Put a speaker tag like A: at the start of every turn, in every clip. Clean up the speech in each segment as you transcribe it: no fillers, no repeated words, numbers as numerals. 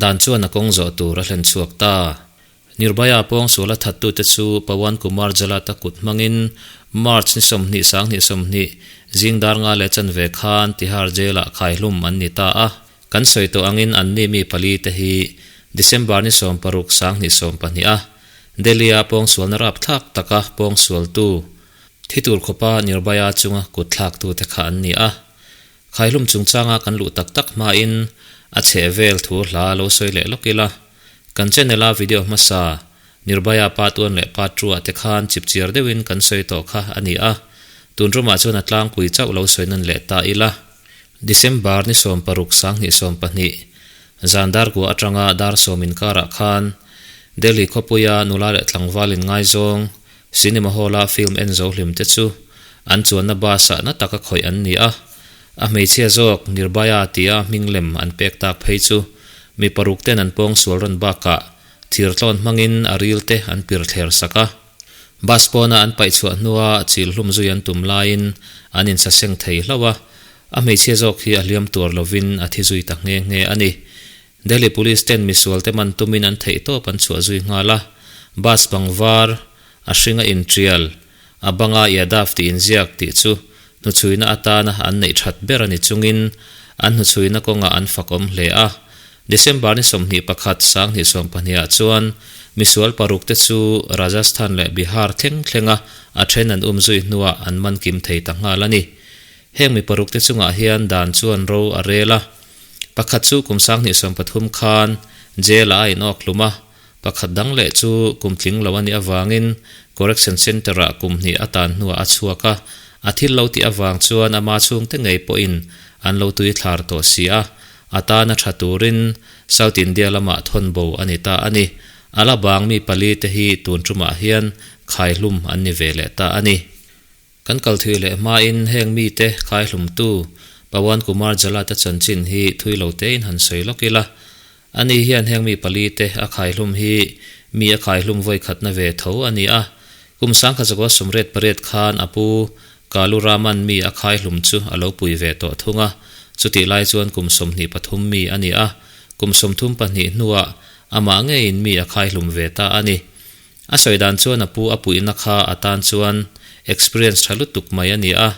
A: Dan chuan a kawng zawh tur a hlen chhuak ta. Nirbhaya pawng suala thattute chu Pawan Kumar Jalata kut hmangin March ni 20 2020 zing dar nga leh chanve khan Tihar Jail-ah khaihlum an ni ta a. Kan sawi tawh angin anni mi pali te hi December ni 16 2012 a Delhi-a pawngsualna rapthlak taka pawngsualtu thi tur khawpa Nirbhaya chunga kut thlaktute kha an ni a. Khaihlum chungchanga kan luh tak tak hmain a chheh vel thu hla lo sawi leh lawk ila. Kan channel-a video hmasa Nirbhaya part one leh part two ah te khan chipchiar deuhin kan sawi tawh kha a ni a, tun tumah chuan a tlangpui chauh lo sawi nan leh ta ila. December ni 16 2020 zan dar kua atanga dar sawm inkarah khan Delhi khawpuia nula leh tlangval inngaizawng cinema hall-a film en zo hlim te chu an chuanna bus-ah na taka khawih an ni a. A hmeichhia zawk Nirbhaya tia hming lem an pek tak phei chu mi paruk ten an pawng sual rawn bakah thirtlawn hmangin a ril te an pir thler sak a. Bus pawna an paih chhuah hnua chil hlum zui an tum laiin an insaseng thei hlauh a, a hmeichhia zawk hi a hliam tuar lovin a thi zui ta nghe nghe a ni. Delhi Police ten misual te man tumin an theihtawp an chhuah zui nghal a, bus bang var, a hringa intial, a banga Yadav tih inziak tih chu hnuchhuina atana an neih that ber a ni chungin an hnuchhuina kawngah an fakawm hle a. December ni 21 2020 ah chuan misual paruk te chu Rajasthan leh Bihar thleng thlenga a then an um zui hnuah an man kim thei ta nghal a ni. Heng mi paruk te chungah hian dan chuan ro a rel a. Pakhat chu kum 2013 khan jail ah a inawk hlum a, pakhat dang leh chu kum tling lo a nih avangin Correction Centre ah kum hnih a tan hnuah a chhuak a, a thil lo tih avang chuan ama chhungte ngei pawhin an lo tui thlar tawh si a, a tan a tha turin South India lamah thawn bo a ni ta a ni. A la bang mi pali te hi tun tumah hian khaihlum an ni ve leh ta a ni. Kan kal thui leh hmain heng mite khaihlumtu Pawan Kumar Jalata chanchin hi thui lo tein han sawi lawk ila. Ani hian heng mi pali te a khaihlum hi mi a khaihlum vawi khatna ve tho a ni a. Kum 1988 khan a pu Kalu Raman mi a khaihlum chu a lo pui ve tawh thung a. Chutih lai chuan kum 23 mi a ni a. Kum 32 hnuah amah ngeiin mi a khaihlum ve ta a ni. A sawi dan chuan a pu a puihna kha a tan chuan experience tha lutuk mai a ni a,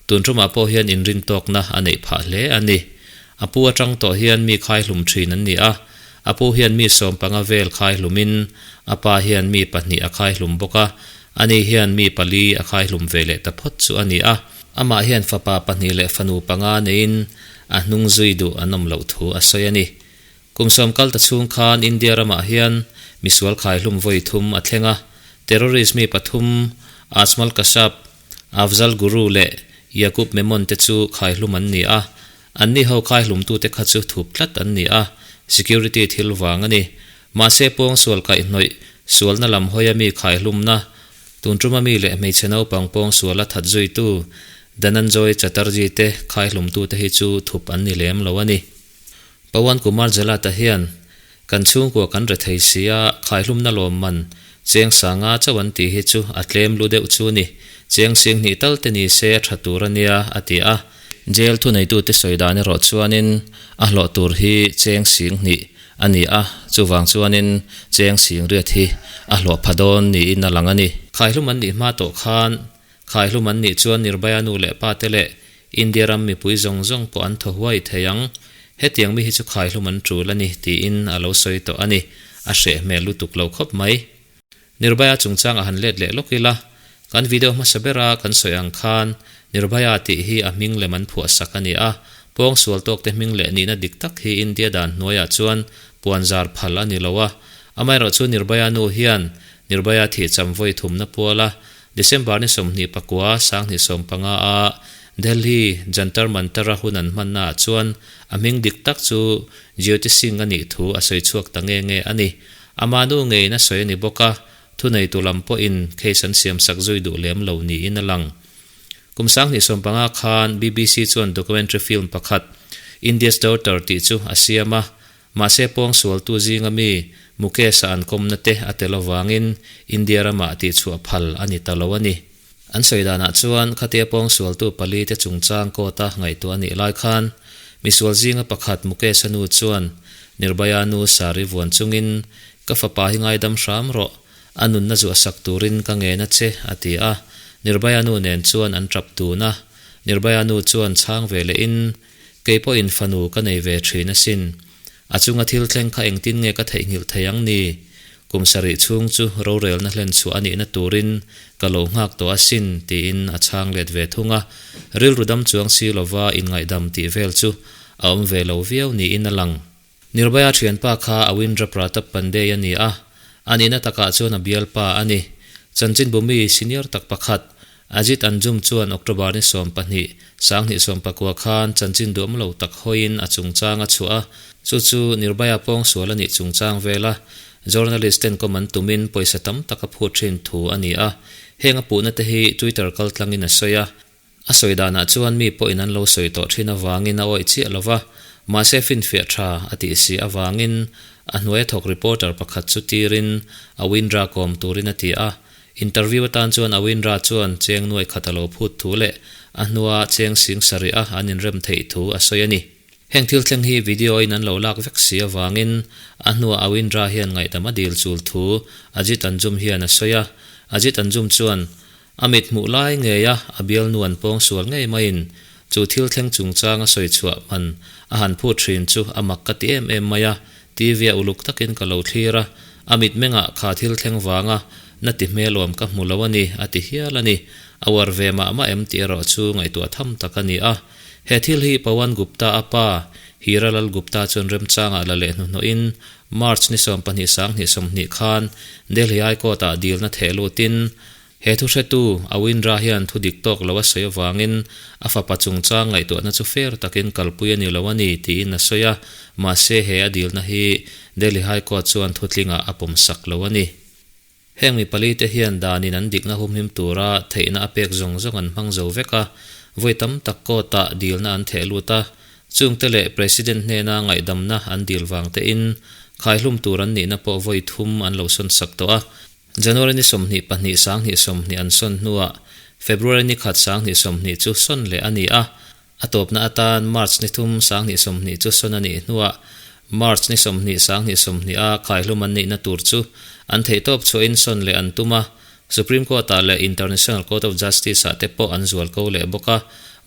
A: tun tumah pawh hian inrin tawkna a neih phah hle a ni. A pu atang tawh hian mi khaihlum thin an ni a, a pu hian mi 15 vel khaihlumin a pa hian mi pahnih a khaihlum bawk a, ani hian mi pali a khaihlum ve leh ta phawt chu a ni a. Amah hian fapa pahnih leh fanu panga neiin a hnung zui duh an awm loh thu a sawi a ni. Kum sawm kal ta chhung khan India ramah hian misual khaihlum vawi thum a thleng a, terrorist mi pathum Ajmal Kasab, Afzal Guru leh Yakub Memon te chu khaihlum an ni a, anni ho khaihlumtute kha chu thup tlat an ni a, security thil vang a ni. Mahse pawngsual kaihhnawih sualna lam hawia mi khaihlumna, tun tuma mi leh hmeichhe naupang pawngsuala that zuitu Dhananjoy Chatterjee te khaihlumtute hi chu thup an ni lem lo a ni. Pawan Kumar Jalata hian kan chhungkua kan re thei si a, khaihlumna lawm man cheng sanga chauh an tih hi chu a tlem lu deuh chu ni, cheng sing hnih tal te ni se a tha tur a nia, a ti a. Jail thuneitute sawi dan erawh chuanin a hlawh tur hi cheng sing hnih a ni a, chuvang chuanin cheng sing riat hi a hlawh pha dawn niin a lang a ni. Khaihlum an nih hma tawh khan Khaihlum an nih chuan Nirbhaya nu leh pa te leh India ram mipui zawng zawng pawh an thaw huai thei ang. Hetiang mi hi chu khaihlum an tul a ni tiin a lo sawi tawh a ni. A hreh hmel lutuk lo khawp mai. Nirbhaya chungchang a han let leh lawk ila, kan video hmasa bera kan sawi ang khan Nirbhaya tih hi a hming lem an phuah sak a ni a, pawng sual tawk te hming leh nihna dik tak hi India dan hnuaiah chuan puan zar phal a ni lo a. Amaherawhchu Nirbhaya nu hian Nirbhaya thihcham vawi thumna puala December ni 29 2015 a Delhi Jantar Mantar-a hun an hmannaah chuan a hming dik tak chu Jyoti Singh a nih thu a sawi chhuak ta nge nge a ni. Ama nu ngeiin a sawi a ni bawk a, thuneitu lam pawhin case an siamsak zui duh lem lo niin a lang. Kum 2015 khan BBC chuan documentary film pakhat India's Daughter tih chu a siam a, Mahse pawng sualtu zinga mi Mukesh-a an kawmna te a tel avangin India ramah tihchhuah phal a ni ta lo a ni. An sawi danah chuan khatia pawng sualtu pali te chungchang court-a ngaihtuah a nih lai khan misual zinga pakhat Mukesh-a nu chuan Nirbhaya nu sari vuan chungin, Ka fapa hi ngaidam hram rawh, a nunna zuahsak turin ka ngen a che, a ti a. Nirbhaya nu nen chuan an tap dun a. Nirbhaya nu chuan chhang ve lehin, Kei pawhin fanu ka nei ve thin asin. A chunga thil thleng kha engtin nge ka theihnghilh thei ang ni? Kum sarih chhung chu rorelna hlen chhuah a nihna turin ka lo nghak tawh asin, tiin a chhang let ve thung a. Rilru dam chuang si lova inngaihdam tih vel chu a awm ve lo viau niin a lang. Nirbhaya thianpa kha Awindra Pratap Pandey a ni a, a nihna takah chuan a bialpa a ni. Chanchinbumi senior tak pakhat, Ajit Anjum chuan October ni 12, 2019 khan chanchin duhawm lo tak hawiin a chungchang a chhuah a, chu chu Nirbhaya pawngsual a nih chungchang vela journalist ten kawm an tumin pawisa tam tak a phut thin thu a ni a. Heng a puhna te hi Twitter kaltlangin a sawi a. A sawi danah chuan mi pawhin an lo sawi tawh thin avangin a awih chiah lo va, mahse finfiah tha a tih si avangin a hnuaia thawk reporter pakhat chu tirin Awindra kawm turin a ti a. Interview atan chuan Awindra chuan cheng nuai khat a lo phut thu leh a hnua cheng sing sarih a an inrem theih thu a sawi a ni. Heng thil thleng hi video in an lo lak vek si avangin a hnua Awindra hian ngaihdam a dil chul thu Ajit Anjum hian a sawi a. Ajit Anjum chuan A mit hmuh lai ngei a, a bialnu an pawng sual ngei maiin chu thil thleng chungchang a sawi chhuah hman a han phut thin chu a mak ka ti em em mai a, TV a uluk takin ka lo thlir a, a mitmengah kha thil thleng vanga na ti hmelawm ka hmu lo a ni, a ti hial a ni. A uar ve mah mah em tih erawh chu ngaihtuah tham tak a ni a. He thil hi Pawan Gupta a pa, Hiralal Gupta chuan remchangah la leh hnuhnawhin March ni 12 2020 khan Delhi High Court-ah dilna theh lutin He thu hretu, Awindra hian thu dik tawk lo a sawi avangin a fapa chungchang ngaihtuahna chu fair takin kalpui a ni lo a ni tiin a sawi a, mahse he a dilna hi Delhi High Court chuan thutlingah a pawmsak lo a ni. Heng mi pali te hian danin an dikna humhim tura theihna a pek zawng zawng an hmang zo vek a, vawi tam tak court-ah dilna an theh lut a, chungte leh President hnena ngaihdamna an dil vang tein khaihlum tur an nihna pawh vawi thum an lo sawnsak tawh a. January ni 22 2020 an sawn hnuah February ni khat 2020 chu sawn leh a ni a, a tawpna atan March ni thum 2020 chu sawn a nih hnuah March ni 20 2020 a khaihlum an nihna tur chu an theihtawp chhuahin sawn leh an tum a, Supreme Court-ah leh International Court of Justice-ah te pawh an zual ko leh bawk a,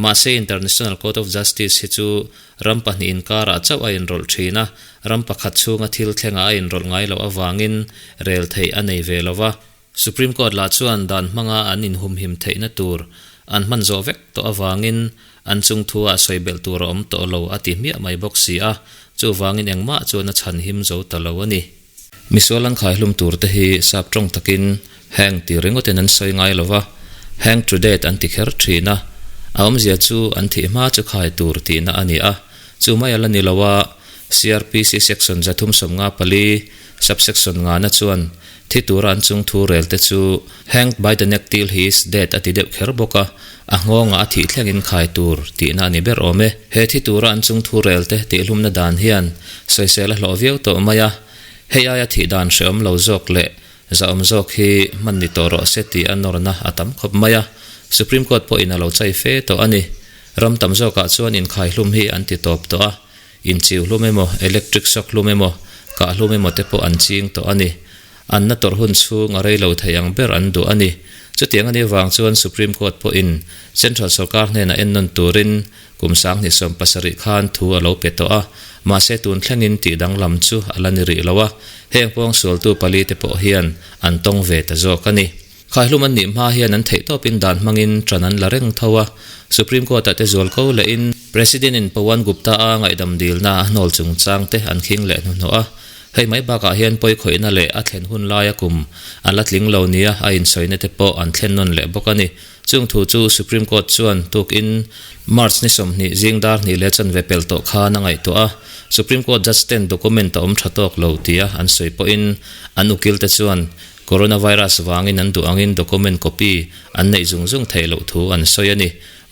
A: mahse International Court of Justice hi chu Ram pahnih inkarah chauh a inrawlh thin a, ram pakhat chhunga thil thlengah a inrawlh ngai loh avangin rel theih a nei ve lo va. Supreme Court lah chuan dan hmanga an inhumhim theihna tur an hman zawh vek tawh avangin an chung thu-ah sawi belh tur a awm tawh lo a ti hmiah mai bawk si a, chuvangin engmah chuan a chhan him zo ta lo a ni. Misual an khaihlum tur te hi sap tawng takin hang ti ringawtin an sawi ngai lo va, hang to death an ti kher thin a, a awmzia chu an thih hma chu khai tur tihna a ni a, chu mai a la ni lo a, CRPC section 354, subsection ngana chuan thi tura an chung thu rel te chu hanged by the neck till he is dead a ti deuh kher bawk a, a nghawngah a thih thlengin khai tur tihna a ni ber awm e. He thi tura an chung thu rel te tihhlumna dan hian sawisel a hlawh viau tawh mai a, hei aia thih dan hrehawm lo zawk leh zahawm zawk hi hman ni tawh rawh se tih a nawrna a tam khawp mai a, Supreme Court pawhin a lo chai fe tawh a ni. Ram tam zawkah chuan inkhaihlum hi an ti tawp tawh a, inchiu hlum emaw, electric shock hlum emaw, kah hlum emaw te pawh an ching tawh a ni. An na tawrh hun chhung a rei lo thei ang ber an duh a ni. Chutiang a nih vang chuan Supreme Court pawhin Central sorkar hnenah ennawn turin kum 2017 khan thu a lo pe tawh a, mahse tun thlengin tih danglam chu a la ni rih lo a, heng pawngsualtu pali te pawh hian an tawng ve ta zawk a ni. Khaihlum an nih hma hian an theihtawpin dan hmangin ṭan an la reng tho a, Supreme Court-ah te zual ko lehin President-in Pawan Gupta-a ngaihdam dilna a hnawl chungchang te an khing leh hnuhnawh a, hei mai bakah hian pawi khawihna leh a thlen hun laia kum a la tling lo nia a insawina te pawh an thlen nawn leh bawk a ni. Chung thu chu Supreme Court chuan tukin March ni 20 zing dar hnih leh chanve pel tawh khan a ngaihtuah a, Supreme Court judge ten document a awm tha tawk lo tia an sawi pawhin an ukil te chuan Coronavirus vangin an duh angin document copy an neih zung zung theih loh thu an sawi a ni.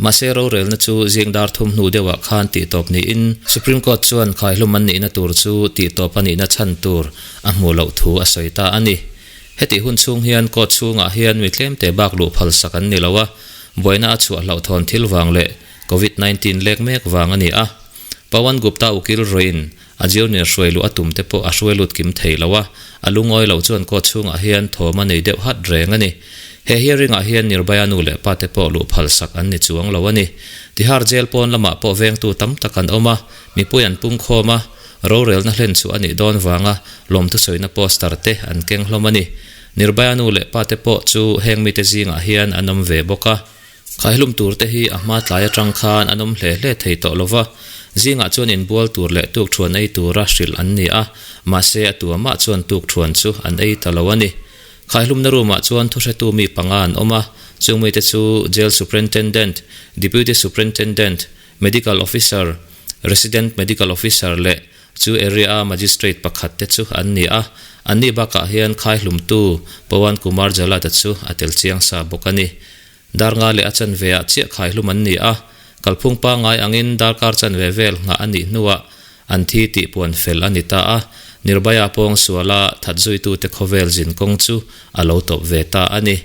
A: Mahse rorelna chu zing dar thum hnu deuhah khan tihtawp niin Supreme Court chuan khaihlum an nihna tur chu tihtawp a nihna chhan tur a hmuh loh thu a sawi ta a ni. Hetih hun chhung hian court chhungah hian mi tlemte bak luh phalsak an ni lo a, buaina a chhuah hlauhthawn thil vang leh Covid 19 lek mek vang a ni a. Pawan Gupta ukil ruiin. A junior hruai luh a tum te pawh a hruai lut kim thei lo a, a lungawi lo chuan court chhungah hian thawm a nei deuh hat reng a ni. He hearing ah hian Nirbhaya nu leh pa te pawh luh phal sak an ni chuang lo a ni. Tihar jail pawn lamah pawh vengtu tam tak an awm a, mipui an pung khawm a, rorelna hlen chu a nih dawn vanga lawmthusawina poster te an keng hlawm a ni. Nirbhaya nu leh pa te pawh chu heng mite zingah hian an awm ve bawk a. Khaihlum tur te hi a hma tlai atang khan an awm hle hle thei tawh lova, zingah chuan inbual tur leh tukthuan ei tura hrilh an ni a, mahse a tuamah chuan tukthuan chu an ei ta lo a ni. Khaihlumna room ah chuan thuhretu mi panga an awm a, chung mite chu Jail Superintendent, Deputy Superintendent, Medical Officer, Resident Medical Officer leh chu area a Magistrate pakhat te chu an ni a, anni bakah hian khaihlumtu Pawan Kumar Jalata chu a tel chiang sa bawk a ni. Dar nga leh a chanve ah chiah khaihlum an ni a, kalphung pangngai angin darkar chanve vel nghah a nih hnuah an thi tih puan fel a ni ta a, Nirbhaya pawng suala that zuitute khawvel zin kawng chu a lo tawp ve ta a ni.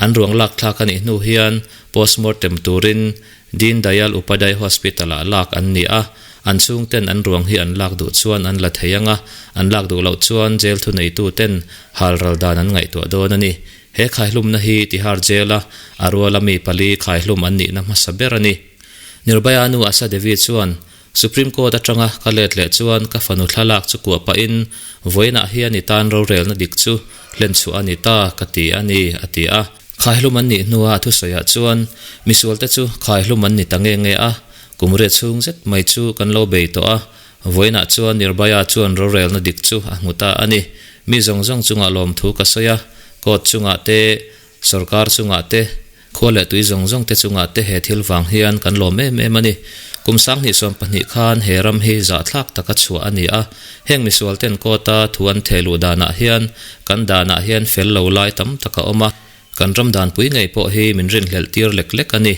A: An ruang lak thlak a nih hnu hian postmortem turin Deen Dayal Upadhyay Hospital-ah lak an ni a, an chhungten an ruang hi an lak duh chuan an la thei ang a, an lak duh loh chuan jail thuneituten halral dan an ngaihtuah dawn a ni. He khaihlumna hi Tihar Jail-a a ruala mi pali khaihlum an nihna hmasa ber a ni. Nirbhaya nu Asha Devi chuan, Supreme Court atanga ka let leh chuan ka fanu thlalak chu kuah pahin vawiinah hian i tan rorelna dik chu hlenchhuah a ni ta ka ti a ni, a ti a. Khaihlum an nih hnua a thusawiah chuan misualte chu khaihlum an ni ta nge nge a, kum riat chhung zet mai chu kan lo bei tawh a, vawiinah chuan Nirbhaya chuan rorelna dik chu a hmu ta a ni. Mi zawng zawng chungah lawmthu ka sawi a, court chungah te, Sorkar chungah te, khua leh tui zawng zawng te chungah te he thil vang hian kan lawm em em a ni. Kum 2020 khan he ram hi zahthlak taka chhuah a ni a, heng misual ten court-a thu an theh luh danah hian kan danah hian fel lo lai tam tak a awm a, kan ram danpui ngei pawh hi min rinhlelh tir lek lek a ni.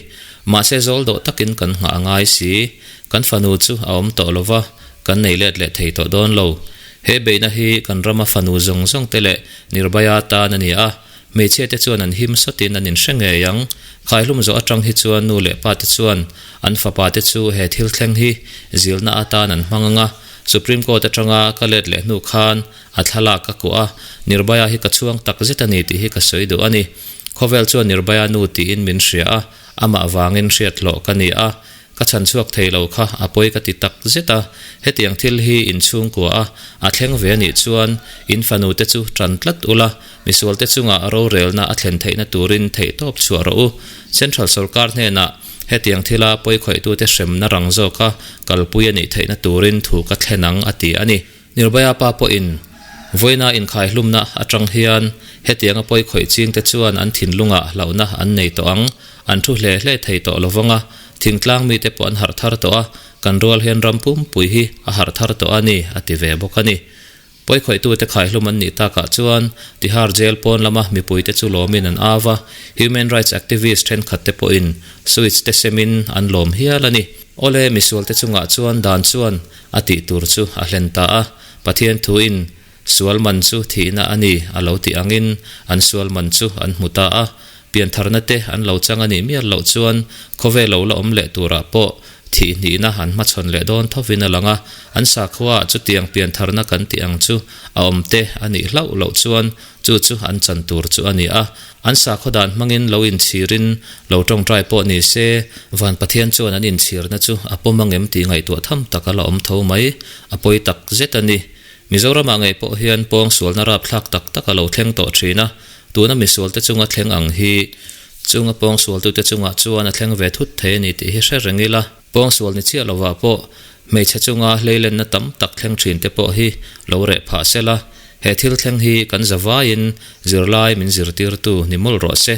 A: Mahse zawl dawh takin kan nghah a ngai si. Kan fanu chu a awm tawh lova, kan nei let leh thei tawh dawn lo. He beihna hi kan rama fanu zawng zawng te leh Nirbhaya tan a ni a, Hmeichhia te chuan an him sawtin an inhre ngei ang. Khaihlum zawh atang hi chuan nu leh pa te chuan an fapa te chu he thil thleng hi zilna atan an hmang ang a. Supreme Court atanga ka let leh hnu khan a thlalak ka kuah a, Nirbhaya hi ka chhuang tak zet a ni tih hi ka sawi duh a ni. Khawvel chuan Nirbhaya nu tiin min hria a, amah vangin hriat hlawh ka ni a. Ka chhan chhuak thei lo kha a pawi ka ti tak zet a, hetiang thil hi in chhungkua a a thleng ve a nih chuan in fanu te chu tan tlat ula, misual te chunga rorelna a thlen theihna turin theihtawp chhuah rawh u. Central sorkar hnenah hetiang thila pawi khawihtute hremna rang zawka kalpui a nih theihna turin thu ka thlen ang a ti a ni. Nirbhaya pa pawhin vawiina inkhaihlumna atang hian hetianga pawi khawih chingte chuan an thinlungah hlauhna an nei tawh ang, an thu hle hle thei tawh lovang a, thingtlang mite pawh an harh thar tawh a, kan rual hian ram pumpui hi a harh thar tawh a ni, a ti ve bawk a ni. Pawi khawihtute khaihlum an nih takah chuan Tihar Jail pawn lama mipuite chu lawmin an au a, human rights activist thenkhatte pawhin sweets te semin an lawm hial a ni. Awle, misualte chungah chuan dan chuan a tih tur chu a hlen ta a, Pathian thuin sual man chu thihna a ni a lo tih angin an sual man chu an hmu ta a, piantharna te an lo chang a nih mial loh chuan khawvel lo la awm leh turah pawh thih hnihna an hmachhawn leh dawn thovin a lang a, an sakhuaah chutiang piantharna kan tih ang chu a awm te a nih hlauh loh chuan chu chu an chan tur chu a ni a. An sakhaw dan hmangin lo inchhirin lo tawngtai pawh ni se, Van Pathian chuan an inchhirna chu a pawm angem tih ngaihtuah tham tak a la awm tho mai, a pawi tak zet a ni. Mizoramah ngei pawh hian pawng sualna rapthlak tak tak a lo thleng tawh thin a, tuna misualte chunga thleng ang hi chunga pawng sualtute chungah chuan a thleng ve thut thei a ni tih hi hre reng ila. Pawng sual ni chiah lovah pawh hmeichhe chunga hleilenna tam tak thleng thin te pawh hi lo reh phah sela, he thil thleng hi kan zavaiin zirlai min zirtirtu ni mawlh rawh se.